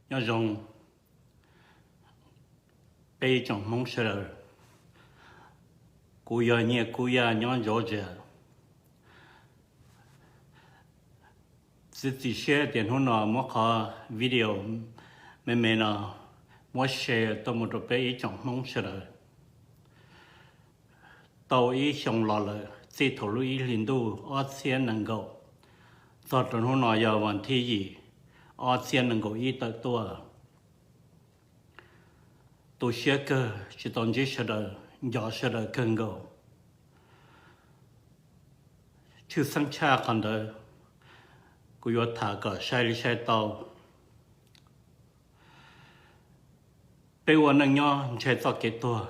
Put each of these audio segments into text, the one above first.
Nyob zoo peb ib tsoom Hmoob sawv daws, kuv yog Nyiaj Kub Yaj nyob Georgia. Txiav txim siab tias hnub no muab qhov video me me no muab share tuaj mus rau peb ib tsoom Hmoob sawv daws. Tau ib xyoo los lawm, txij thaum lub ib hlis ntuj ob txhiab nees nkaum txog rau hnub no yog vas thib yim ob txhiab nees nkaum ib tawm tuaj. Tu siab kawg tsis tau ntsib sawv daws, nco sawv daws kawg nkaus. Tshwj xeeb tshaj qhov ntawd, kuv yuav tham kom sai li sai tau. Peb ua neej nyob ntshe txoj kev tuag.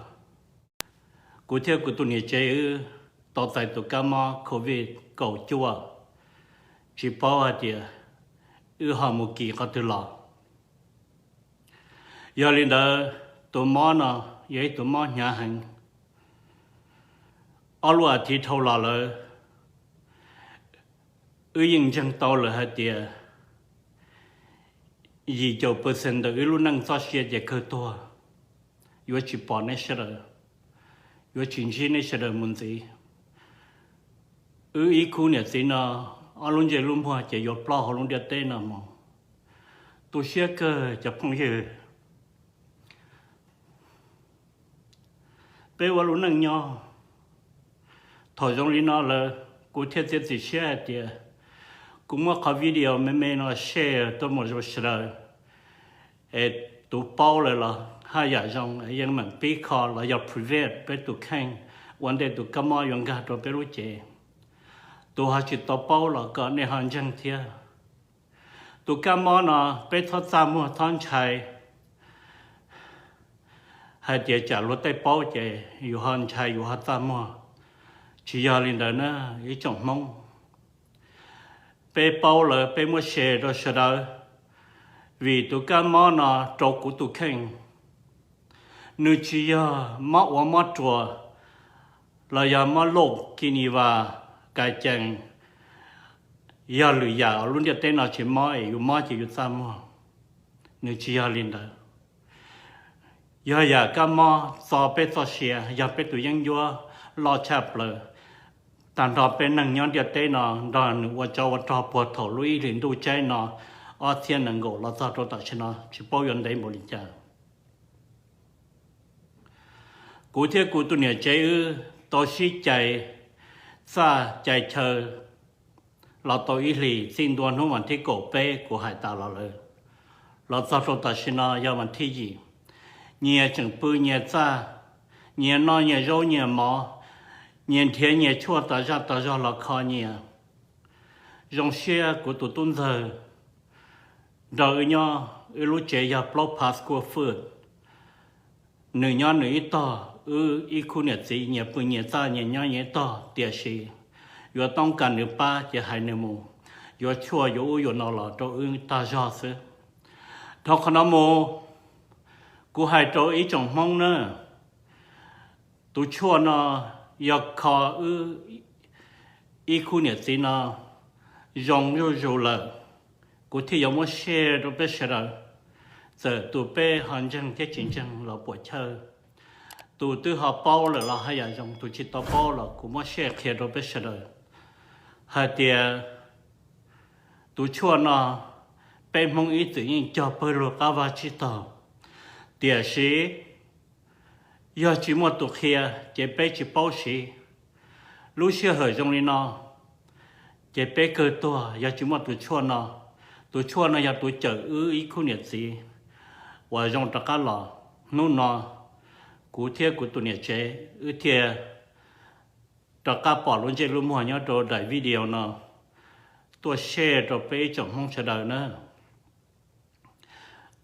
Kuv thiab kuv tus niam tsev wb tau txais tus kab mob covid kaum cuaj, tsis paub hais tias wb ho mus kis qhov twg los. Yog li ntawd, tus mob no yog ib tus mob hnyav heev. Ob lub as thiv dhau los lawm, wb yeej ntseeg tau lawm hais tias yim caum percent ntawm wb lub neej txoj sia ces kawg tuag. Yuav tsis pom nej sawv daws, yuav tsis ntsib nej sawv daws mus ntxiv. Wb ib khub niam txiv no, ob lub ntsej lub muag ces yuav ploj hauv lub ntiaj teb no mus. Tu siab kawg cov phooj ywg. Peb ua lub neej nyob, thaum zoo li no lawm, kuv thiaj txiav txim siab hais tias kuv muab qhov video me me no share tuaj mus rau sawv daws, es tus paub lawm los haj yam zoo, yeej meem pib kho los yog prevent peb tus kheej ua ntej tus kab mob yuav nkag rau peb lub cev. Tus ho tsis tau paub los kom nej ho ntseeg thiab. Tus kab mob no peb txhob txaj muag txhob ntshai hais tias tsam luag tej paub ces yus ho ntshai yus ho txaj muag. Tsis yog li ntawd na ib tsoom Hmoob. Peb paub lawm peb muab share rau sawv daws, vim tus kab mob no rau kuv tus kheej, nws tsis yog mob ua mob ruas los yog mob loj ki ni vas kas cees, yog lwm yam lub ntiaj teb no tsis mob es yus mob ces yus txaj muag. Nws tsis yog li ntawd. Yog yam kab mob txo peb txoj sia, yog peb tus yeeb ncuab loj tshaj plaws. Tag nrho peb neeg nyob ntiaj teb no nrog nws ua tsov ua rog puag thaum lub ib hlis ntuj tsaib no ob txhiab nees nkaum los txog rau tam sim no tsis paub yuav ntev npaum li cas. Kuv thiab kuv tus niam tsev wb tau sib cais txaj cais chaw los tau ib hlis, txij ntua hnub vas thib kaum peb kuv hais tas los lawm, los txog rau tam sim no yog vas thib yim. Nyias tseem pw nyias txaj, nyias noj nyias zaub nyias mov, nyias nrhiav nyias tshuaj tas zaj tas zog los kho nyias. Zoo siab kuv tus tub ntxawg nrog wb nyob, wb lub tsev yog plaub phav square foot. Nws nyob nws ib tog, wb ib khub niam txiv nyias pw nyias txaj nyias nyob nyias ib tog, tiam sis yuav toob kas nws pab ces hais nws mus, yuav tshuaj yuav ub yuav no los rau wb tag zog xwb. Dhau qhov no mus, kuv hais rau ib tsoom Hmoob na, tus tshuaj no yog kho wb ib khub niam txiv no zoo zuj zus lawm, kuv thiaj yuav muab share rau peb sawv daws. Txawm tus peb ho ntseeg thiab tsis ntseeg los puam chawj, tus twb ho paub lawm los haj yam zoo, tus tsis tau paub los kuv muab share qhia rau peb sawv daws hais tias tus tshuaj no peb Hmoob ib txwm yeej cog pawg lug qab vag tsib taug, tiam sis yog tsis muaj tus qhia ces peb tsis paub siv. Lub sij hawm zoo li no ces peb kawg tuag yog tsis muaj tus tshuaj no. Tus tshuaj no yog tus cawm wb ib khub niam txiv uas zoo rov qab los. Hnub no kuv thiab kuv tus niam tsev wb thiaj rov qab pom lub ntsej lub muag nyob rau daim video no tuaj share rau peb ib tsoom Hmoob sawv daws na.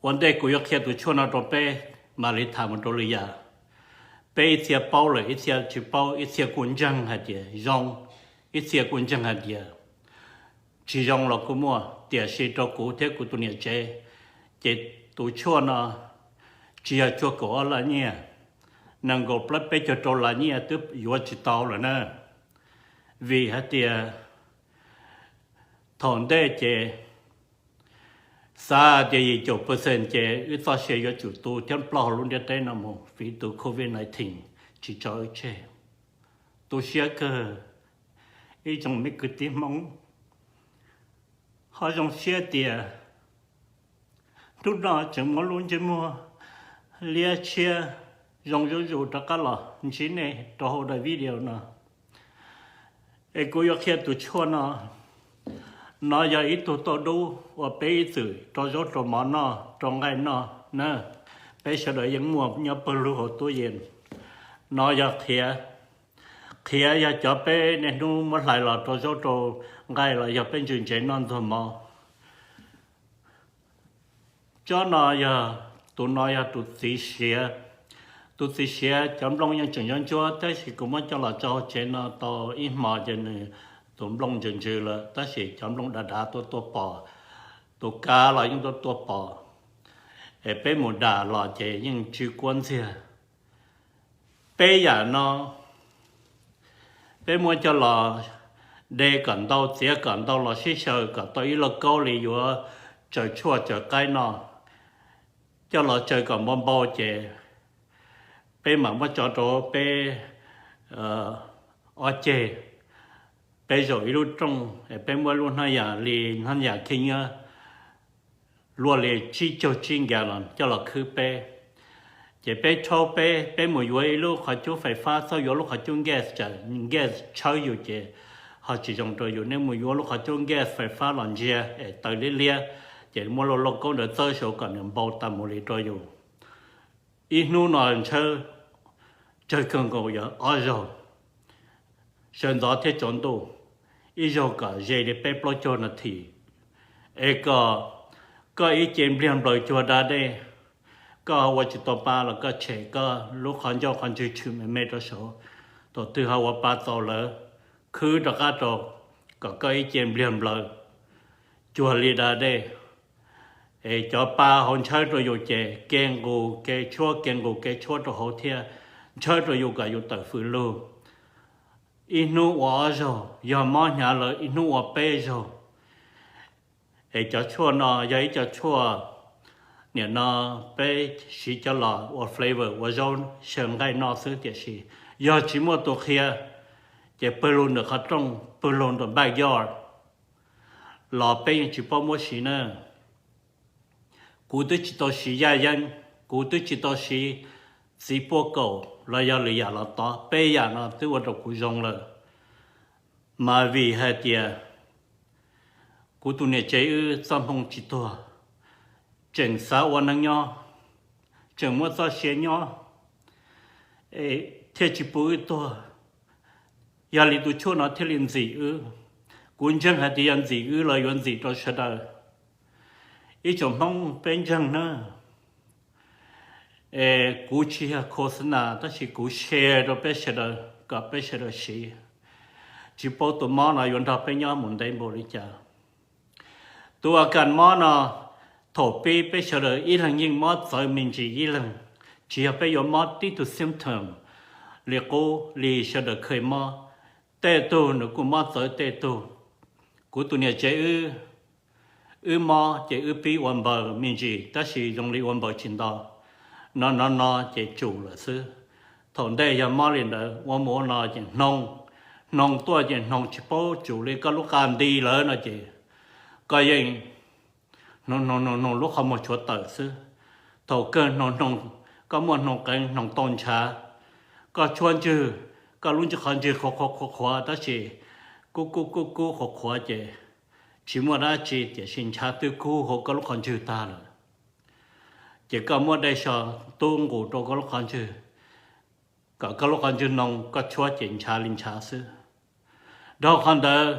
Ua ntej kuv yuav qhia tus tshuaj no rau peb, mam li tham mus rau lwm yam. Peb ib txhia paub lawm, ib txhia tsis paub, ib txhia kuj ntseeg hais tias zoo, ib txhia kuj ntseeg hais tias tsis zoo los kuj muaj, tiam sis rau kuv thiab kuv tus niam tsev, ces tus tshuaj no tsis yog cuaj kaum ob laj nyiaj, nees nkaum plaub peb caug rau laj nyiaj twb yuav tsis tau lawm na. Vim hais tias thaum ntej ces Xav tias yim caum percent ces wb txoj sia yuav tsum tu thiab ploj hauv lub ntiaj teb no mus vim tus covid nineteen tsis tso wb tseg. Tu siab kawg ib tsoom me kwv tij Hmoob. Ho zoo siab tias hnub no tseem muab lub ntsej muag liab tshiab zoo zuj zus rov qab los ntsib nej rau hauv daim video no. Es kuv yuav qhia tus tshuaj no. No yog ib tug tauj dub uas peb ib txwm rau zaub rau mov noj, rau nqaij noj na. Peb sawv daws yeej muaj nyob pawg lug hauv tub yees. No yog qhiav, qhiav yog cov peb niaj hnub muab hlais los rau zaub rau nqaij los yog peb ntsws ntsev noj ntxuag mov. Tsob no yog, tus no yog tus txiv siav. Tus txiv siav cov nplooj yeej tseem ntsuab ntsuab tab sis kuv muab coj los tso hauv tsev no tau ib hmos ces nws tus nplooj ntsws ntsws lawm tab sis cov nplooj dav dav tuaj tuaj pom, tus kav los yeej tuaj tuaj pom. Es peb mus dam los ces yeej tsw kuab ntxiag. Peb yam no peb muab coj los de kom ntau, txiav kom ntau los sib xyaw kom tau ib lauj kaub li yuav tsaws tshuaj tsaws qaib noj. Coj los tsaws kom npau npau ces peb mam muab tso rau peb ob ceg, peb zaum ib lub rooj es peb muab lub hnab yas li hnab yas khib nyiab luaj li tsib caug tsib nkag los coj los khwb peb. Ces peb rhaub peb, peb mus yuav ib lub qhov cub fais fab, txhob yuav lub qhov cub gas, gas tshawb yus ces ho tsis zoo rau yus. Nej mus yuav lub qhov cub gas fais fab los ntsia es taws liab liab, ces muab lub lauj kaub ntawd txawb saud kom nws npau tas mus li rau yus. Ib hnub no ntshaw tsawg kawg nkaus yog ob zaug, sawv ntxov thiab tsaus ntuj, ib zaug kom ze li peb plaub caug nas this, es kom koj ib ce npliag nplaws cuag da dej. Koj ua tsis tau pa los koj tshem koj lub qhov ncauj qhov ntswg tshwm me me rau saud, thaum twg ho ua pa txaus lawm khwb rov qab rau, kom koj ib ce npliag nplaws cuag li da dej. Es cov pa hauv ntshawb rau yus ces ke nqus ke tshuab ke nqus ke tshuab rau hauv thiab ntshawb rau yus kom yus tawm fws lug. Ib hnub ua ob zaug, yog mob hnyav lawm ib hnub ua peb zaug. Es cov tshuaj no yog ib co tshuaj, nim no peb siv cov los ua flavor ua zaub xyaw nqaij noj xwb, tiam sis yog tsis muaj tus qhia ces pawg lug ntawm qhov rooj, pawg lug ntawm backyard los peb yeej tsis paub muab siv na. Kuv twb tsis tau siv yaj yeeb, kuv twb tsis tau siv txiv puaj kaum los yog lwm yam los tod, peb yam no twb ua rau kuv zoo lawm. Mas vim hais tias kuv tus niam tsev wb txoj hmoo tsis tuag, tseem xav ua neej nyob, tseem muaj txoj sia nyob, thiaj tsis pub wb tuag. Yog li tus tshuaj no thiaj li ntxim wb. Kuv ntseeg hais tias yog ntxim wb los yuav ntxim rau sawv daws. Ib tsoom Hmoob peb ntseeg na, es kuv tsis yog khos xas nas tab sis kuv share rau peb sawv daws kom peb sawv daws siv. Tsis paub tus mob no yuav nrog peb nyob mus ntev npaum li cas. Tus a kas mob no, thaum pib peb sawv daws ib leeg yeej mob txawv me ntsis ib leeg, tsis yog peb yuav mob tib tug symptom li qub li sawv daws kheev mob. Tej tug nws kuj mob txawv tej tug. Kuv tus niam tsev wb, wb mob ces wb pib ua npaws me ntsis tab sis zoo li ua npaws tsis ntau. No no no ces tsum lawm xwb. Thaum ntej yog mob li ntawd ua mus ua no ces hnoos, hnoos tuaj ces hnoos tsis paub tsum li koj lub qa nti lawm no ces koj yeej hnoos hnoos hnoos lub qhov muag tshuav tawm xwb. Thaum kawg hnoos hnoos, koj muaj hnoos qeev hnoos tau ntshav, koj tshuab ntswg, koj lub ntswg qhov ntswg qhuav qhuav qhuav qhuav tab sis kub kub kub kub qhuav qhuav ces tsis muaj dab tsi tiam sis ntshav twb kub hauv koj lub qhov ntswg tag lawm. Ces koj muab dej so tub nqus rau koj lub qhov ntswg, kom koj lub qhov ntswg noo, koj tshuab ces ntshav li ntshav xwb. Dhau qhov ntawd,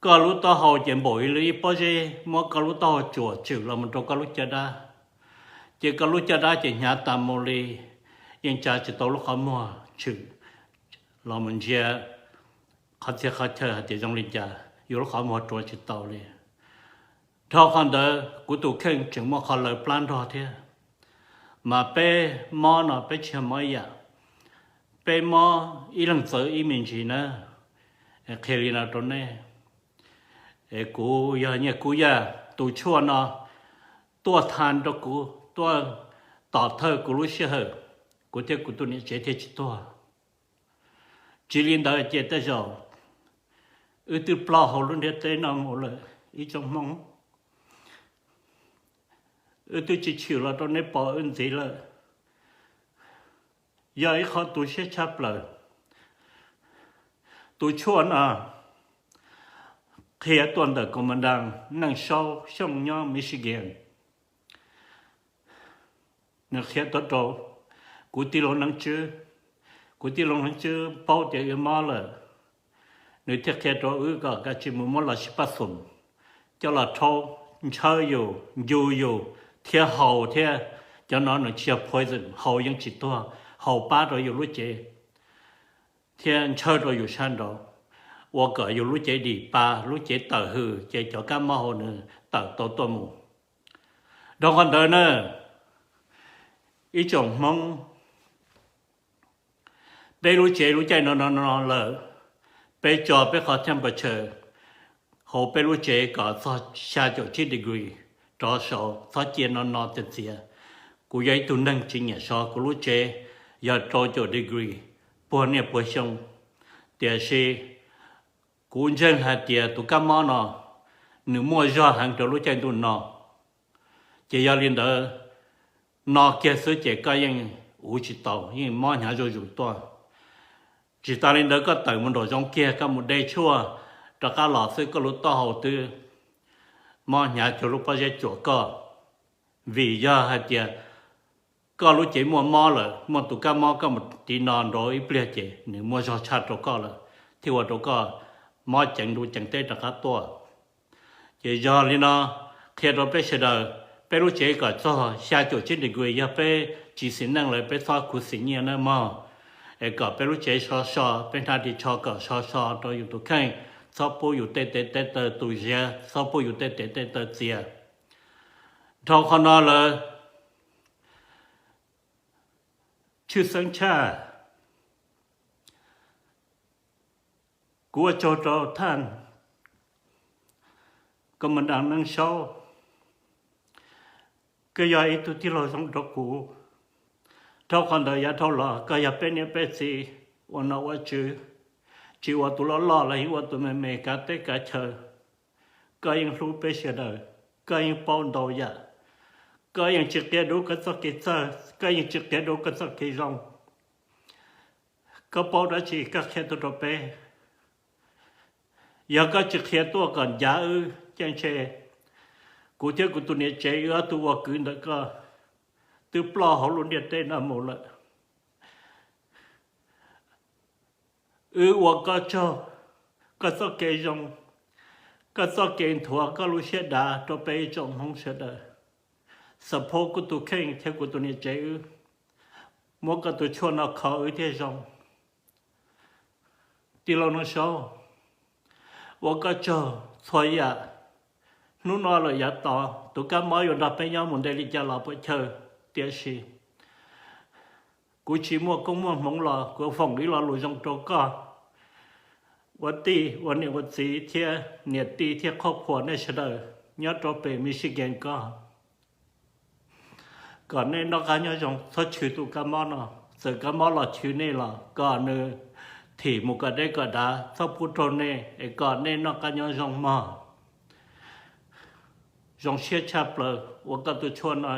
koj lub taub hau ces npaum li ib pob zeb, muab koj lub taub hau tsuam tshwm los mus rau koj lub caj dab, ces koj lub caj dab ces hnyav tas mus li, yeej tsa tsis tau lub qhov muag tshwm los mus ntsia qhov txhia qhov chaw hais tias zoo li cas, yus lub qhov muag rua tsis tau li. Dhau qhov ntawd kuv tus kheej tseem muaj qhov lawv plab nrog thiab. Mas peb mob no peb tsis yog mob ib yam, peb mob ib leeg txawv ib me ntsis na. Qhia li no rau nej. Es kuv yog Nyiaj Kub Yaj, tus tshuaj no tuaj thaj rau kuv, tuaj tom thawj kuv lub sij hawm, kuv thiab kuv tus niam tsev thiaj tsis tuag. Tsis li ntawd ces tej zaum wb twb ploj hauv lub ntiaj teb no mus lawm ib tsoom Hmoob. Wb twb tsis tshwm los rau neb pom wb ntxiv lawm. Yog ib qho tu siab tshaj plaws. Tus tshuaj no qhia tuaj ntawm Commandant Neej Saub Xyooj nyob Michigan. Nws qhia tuaj rau kuv tij laug Neej Tswb. Kuv tij laug Neej Tswb paub tias wb mob lawm, nws thiaj qhia rau wb kom kav tsij mus muab los sib paj xoom, coj los rhaub, ntshaw yus, ncu yus thiab haus thiab. Cov no nws tsis yog poison, haus yeej tsis tuag, haus pab rau yus lub cev thiab ntshaw rau yus sab nraud, ua kom yus lub cev dim pa, lub cev tawm hws, ces cov kab mob hauv nws tawm tau tuaj mus. Dhau qhov ntawd na, ib tsoom Hmoob, peb lub tsev lub caij no no no lawm, peb tso peb qhov temperature hauv peb lub tsev kom txog xya caum tsib degree rov saud, txhob cia no no txias txias. Kuv yog ib tug neeg tsis nyiam so, kuv lub tsev yog rau caum degree puag niaj puag xyoo, tiam sis kuv ntseeg hais tias tus kab mob no nws muaj zog heev rau lub caij ntuj no. Ces yog li ntawd, no kiag xwb ces koj yeej uv tsis tau, yeej mob hnyav zuj zus tuaj. Tsis tas li ntawd, koj tawm mus nraum zoov kiag, koj mus de tshuaj rov qab los xwb, koj lub taub hau twb mob hnyav cuag lub pob zeb cuam koj. Vim yog hais tias koj lub cev muaj mob lawm, muaj tus kab mob, koj mus tiv no nraud ib pliag ces nws muaj zog tshaj rau koj lawm, thiaj ua rau koj mob ceev ntuj ceev teb rov qab tuaj. Ces yog li no, qhia rau peb sawv daws, peb lub tsev kom txog xya caum tsib degree, yog peb tsis xis neej lawm peb txhob khuv xim nyiaj nawb mog. Es kom peb lub tsev so so, peb hnab ris tsho kom so so rau yus tus kheej, txhob pub yus tej tes tej taw tu ziab, txhob pub yus tej tes tej taw txias. Dhau qhov no lawm, tshwj xeeb tshaj, kuv ua tsaug rau thaj Commandant Neej Saub, koj yog ib tug tij laug zoo rau kuv. Dhau qhov ntawd yav dhau los koj yog peb niam peb txiv ua nom ua tswv, tsis ua tus loj loj los yeej ua tus me me kav teb kav chaw. Koj yeej hlub peb sawv daws, koj yeej paub ntau yam, koj yeej tsis qia dub koj txoj kev txawj, koj yeej tsis qia dub koj txoj kev zoo. Koj paub dab tsi koj qhia tuaj rau peb. Yog koj tsis qhia tuaj kom ncav wb ces ntshe kuv thiab kuv tus niam tsev wb ob tug ua kwv ntawm koj twb ploj hauv lub ntiaj teb no mus lawm. Wb ua koj tsaug, koj txoj kev zoo, koj txoj kev nthuav koj lub siab dav rau peb ib tsoom Hmoob sawv daws. Support kuv tus kheej thiab kuv tus niam tsev wb, muab koj tus tshuaj no kho wb thiaj zoo. Tij laug Neej Saub, ua koj tsaug txhua yam. Hnub no lawm yav tod tus kab mob yuav nrog peb nyob mus ntev li cas los puas chawj, tiam sis kuv tsis muaj koob muaj hmoov los kuv foom ib lo lus zoo rau koj ua tij ua niam ua txiv thiab niam tij thiab qhov phuam nej sawv daws nyob rau pem Michigan ko, kom nej noj qab nyob zoo, txhob chwv tus kab mob no. Txawm kab mob los chwv nej los kom nws thim mus kom deb kom dav, txhob pub raug nej, es kom nej noj qab nyob zoo mog. Zoo siab tshaj plaws ua koj tus tshuaj no,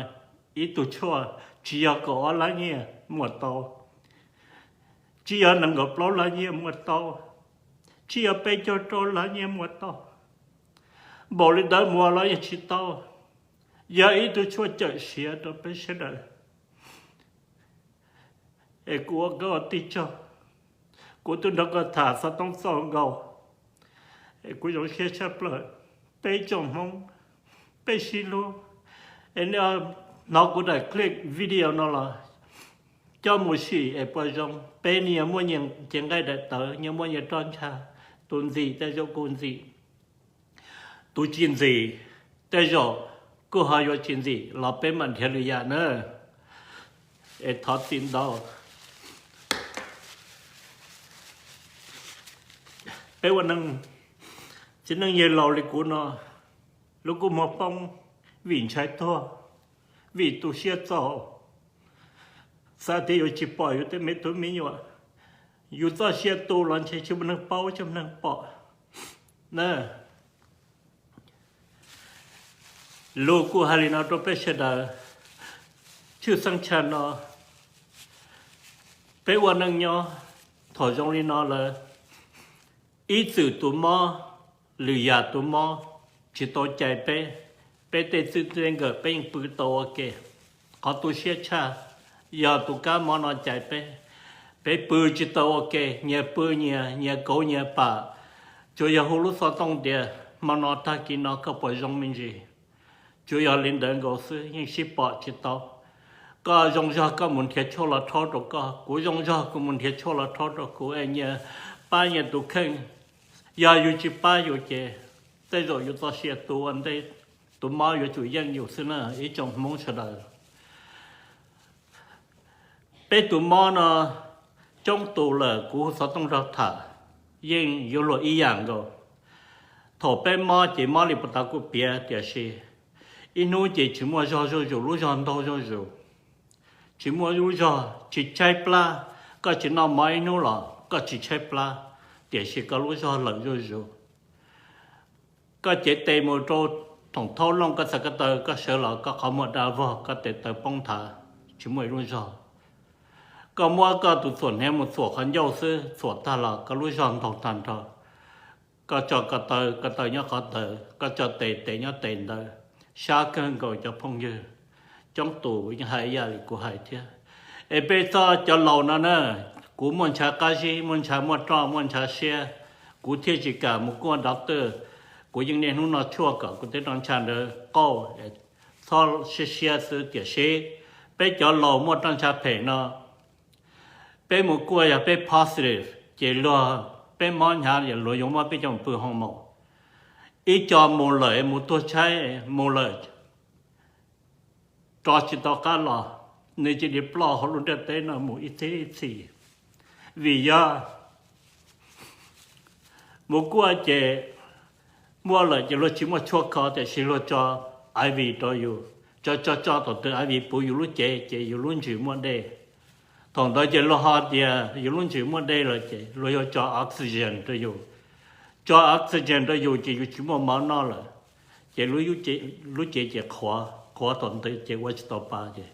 ib tug tshuaj tsis yog kaum ob lab nyiaj muaj tau, tsis yog nees nkaum plaub lab nyiaj muaj tau, tsis yog peb caug rau lab nyiaj muaj tau, npaum li ntawd mus los yeej tsis tau. Yog ib tug tshuaj cawm siav rau peb sawv daws. Es kuv ua koj ua tij tsaug, kuv twb nrog koj tham xov tooj txoj nkaus, es kuv zoo siab tshaj plaws. Peb tsoom Hmoob, peb sib hlub, es nej hnov kuv daim clip video no los coj mus sim es puas zoo. Peb nyias muaj nyias cev nqaij daim tawv, nyias muaj nyias roj ntsha, tus ntxim tej zaum kuj ntxim, tus tsis ntxim tej zaum kuj ho yuav tsis ntxim los peb mam nrhiav lwm yam na. Es thov txim ntau. Peb ua neeg, txiv neej yawg laus li kuv no, lub kua muag poob, vim ntshai tuag, vim tu siab txaus, xav tias yuav tsis pom yus tej me tub me nyuam, yus txoj sia tu los ntshe tsis muaj neeg paub tsis muaj neeg pom na. Lus kuj hais li no rau peb sawv daws, tshwj xeeb tshaj no peb ua neej nyob thaum zoo li no lawm, ib txwm tus mob, lwm yam tus mob tsis tau cais peb, peb tej txij tej nkawm peb yeej pw tau ua ke. Qhov tu siab tshaj yog tus kab mob no cais peb, peb pw tsis tau ua ke, nyias pw nyias, nyias kauv nyias pam. Tsuas yog hu lub xov tooj tias hmo no tag kis no koj puas zoo me ntsis. Tsuas yog li ntawd nkaus xwb, yeej sib pom tsis tau. Koj zoo zog koj mus nrhiav tshuaj los rhaub rau koj, kuv zoo zog kuv mus nrhiav tshuaj los rhaub rau kuv es nyias pab nyias tus kheej. Yog yus tsis pab yus ces tej zaum yus txoj sia tu ua ntej, tus mob yuav tsum yeej yus xwb na ib tsoom Hmoob sawv daws. Peb tus mob no coob tus lawm kuv hu xov tooj nrog tham, yeej yuav luag ib yam nkaus. Thaum peb mob ces mob li puas tas kuj piav, tiam sis ib hnub ces tsis muaj zog zuj zus, lub zog ntaug zuj zus. Tsis muaj lub zog, tsis tshaib plab, koj tsis noj mov ib hnub los koj tsis tshaib plab, tiam sis koj lub zog lawm zuj zus. Koj cev tes mus rau thoom thaub looj, koj txhais ko taw, koj sawv los koj qhov muag da vog, koj tes taw poob nthav, tsis muaj ib lub zog. Koj muab koj tus txhuam hniav mus txhuam qhov ncauj xwb, txhuam tag los koj lub zog ntaug tag nrho. Koj tso ko taw, ko taw nyob qhov ntawd, koj tso tes, tes nyob tes ntawd. Sab kawg nkaus cov phooj ywg, coob tus yeej hais ib yam li kuv hais thiab. Es peb txoj cov laus no na, kuv muaj ntshav qab zib, muaj ntshav muaj roj, muaj ntshav siab, kuv thiaj tsis kam mus kuaj doctor. Kuv yeej niaj hnub noj tshuaj kom kuv tej roj ntsha ntawd qauj, txhob siab siab xwb. Tiam sis peb cov laus muaj roj ntsha phem no, peb mus kuaj yog peb positive ces luag, peb mob hnyav luag yuav muab peb coj mus pw hoo maum. Ib co mus lawm mus tuag tshaib mus lawm, rov tsis tau qab los, nws cia li ploj hauv lub ntiaj teb no mus ib txhiab ib txhis. Vim yog mus kuaj ces muaj lawm ces luag tsis muaj tshuaj kho, tiam sis luag tso iv rau yus, tso tso tso tom tw iv puv yus lub cev ces yus lub ntsws muaj dej. Thaum ntawd ces luag ho tias yus lub ntsws muaj dej lawm ces luag yuav tso oxygen rau yus. Tso oxygen rau yus ces yus tsis muaj mov noj lawm, ces lub cev ces qhuav, qhuav tom ntej ces ua tsis tau pa ces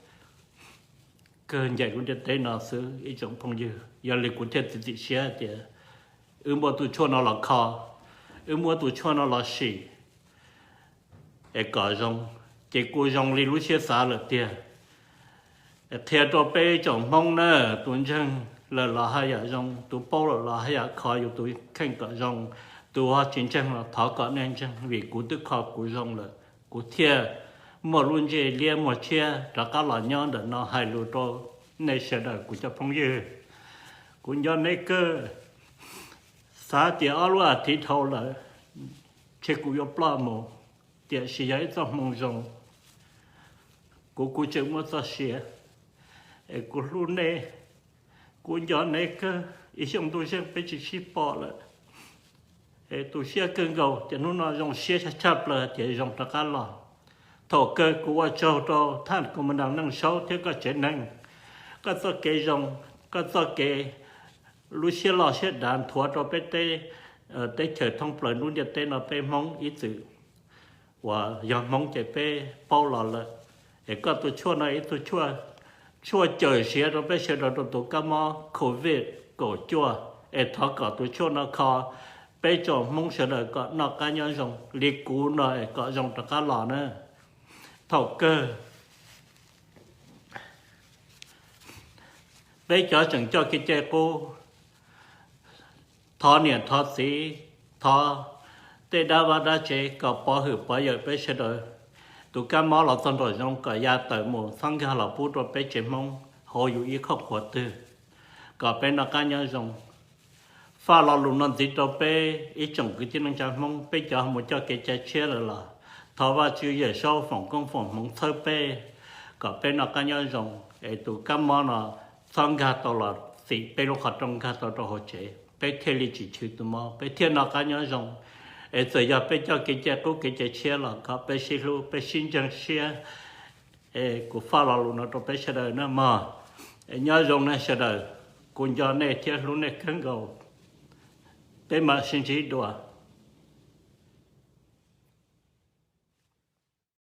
kawg ncaim lub ntiaj teb no xwb ib tsoom phooj ywg. Yog li kuv thiaj txiav txim siab tias wb muab tus tshuaj no los kho, wb muab tus tshuaj no los sim es kom zoo, ces kuj zoo li lub siab xav lawm tiag. Qhia rau peb tsoom Hmoob na, tus ntseeg lawm los haj yam zoo, tus paub lawm los haj yam kho yus tus kheej kom zoo, tus ho tsis ntseeg los thov kom nej ntseeg, vim kuv twb kho kuv zoo lawm, kuv thiaj muaj lub ntsej liab muag tshiab rov qab los nyob ntawm no hais lus rau nej sawv daws kuv cov phooj ywg. Kuv nco neb kawg, xav tias ob lub as thiv dhau lawm, ntshe kuv yuav ploj mus, tiam sis yog ib txoj hmoo zoo, kuv kuv tseem muaj txoj sia, es kuv hlub neb, kuv nco neb kawg. Ib xyoo ntuj zeej peb tsis sib pom lawm, es tu siab kawg nkaus, ces hnub no zoo siab tshaj plaws tias zoo rov qab los. Thaum kawg kuv ua tsaug rau thaj Koom Nas Neej Saub thiab koj tsev neeg, koj txoj kev zoo, koj txoj kev lub siab loj siab dav nthuav rau peb teb, teb chaws thoob plaws lub ntiaj teb no peb Hmoob ib txwm uas yog Hmoob ces peb paub los lawm. Es koj tus tshuaj no ib tug tshuaj cawm siav rau peb sawv daws rau tus kab mob covid kaum cuaj, es thov kom tus tshuaj no kho peb tsoom Hmoob sawv daws kom noj qab nyob zoo li kuv no es kom zoo rov qab los na. Thaum kawg peb cov tseem coj kev cai qub, thov niam thov txiv, thov tej dab vaj dab tsev kom pov hwm pov yawm peb sawv daws. Tus kab mob los txog nraum zoov kom ya tawm mus, txhob nkag los pub rau peb tsev Hmoob hauv yus ib qhov qhuav twg, kom peb noj qab nyob zoo. Faj lo lus no ntxiv rau peb ib tsoom kwv tij neej tsa Hmoob, peb cov mus coj kev cai tshiab lawm los thov Vajtswv Yawm Saub foom koob foom hmoov txhawb peb, kom peb noj qab nyob zoo, es tus kab mob no txhob nkag tau los txim peb lub qhov rooj, nkag tau rau hauv tsev, peb thiaj li tsis chwv tus mob, peb thiaj noj qab nyob zoo. Es txawm yog peb coj kev cai qub kev cai tshiab los kom peb sib hlub peb sib ntseeg siab. Es kuv faj lo lus no rau peb sawv daws na mog. Es nyob zoo na sawv daws, kuv nco nej thiab hlub nej kawg nkaus. Peb mam sib ntsib dua.